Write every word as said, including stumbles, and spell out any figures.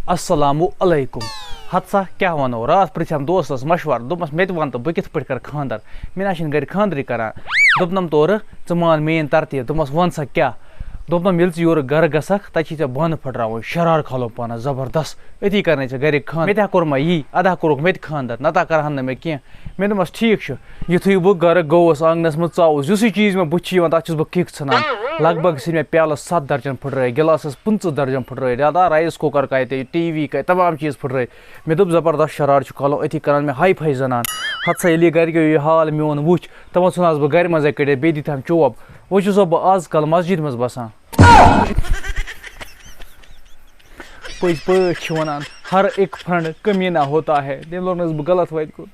السلام علیکم۔ ہتہٕ سا کیٛاہ وَنو، راتھ پرٛژھم دوستس مشورٕ، دوٚپمس، "مےٚ تہِ وَن تہٕ بہٕ کِتھ پٲٹھۍ کرٕ خانٛدر؟ مےٚ نہ چھِنہٕ گرِ خانٛدرٕے کران۔" دوٚپنم تورٕ، "ژٕ مان میٛٲنۍ ترتیٖب۔" دوٚپمس، "وَن سا کیٛاہ؟" دوٚپنم، "ییٚلہِ ژٕ یورٕ گرٕ گژھکھ، تتہِ چھِ ژےٚ بانہٕ پھٕٹراوٕنۍ، شرارٕ کھالُن پانس زبردست، أتی کرنے ژےٚ گرِکۍ خانٛدر۔" مےٚ تہِ ہا کوٚر ما یی، ادا کوٚرُکھ مےٚ تہِ خانٛدر، نتہٕ ہا کرہن نہٕ مےٚ کینٛہہ۔ مےٚ دوٚپمس، "ٹھیٖک چھُ۔" یُتھُے بہٕ گرٕ گوٚوُس، آنٛگنس منٛز ژاوُس، یُسٕے چیٖز مےٚ بُتھِ چھُ یِوان، تتھ چھُس بہٕ کِک ژھٕنان۔ لگ بھگ ژھٕنۍ مےٚ پیالس ستھ درجن پھٕٹرٲوِتھ، گِلاسس پٕنٛژٕہ درجن پھٕٹرٲوِتھ، یا دا رایس کوکر کتہِ، ٹی وی کتہِ، تمام چیٖز پھٕٹرٲوِتھ۔ مےٚ دوٚپ، "زبردست شرارٕ چھُ کھالُن، أتھی کرن مےٚ ہاے فاے زنان۔" ہتہٕ سا ییٚلہِ یہِ گرِکیو یہِ حال میون وُچھ، تِمن ژھُنہٕ ہس بہٕ گرِ منٛزے کٔڑِتھ، بیٚیہِ دِتہٕ ہم چوب۔ وۄنۍ چھُسو بہٕ آز کل مسجد منٛز بسان۔ پٔزۍ پٲٹھۍ چھِ ونان، ہر ایک فرنڈ کمینہ ہوتا ہے۔ تٔمۍ لوٚگ نہٕ حظ بہٕ غلط وتہِ کُن۔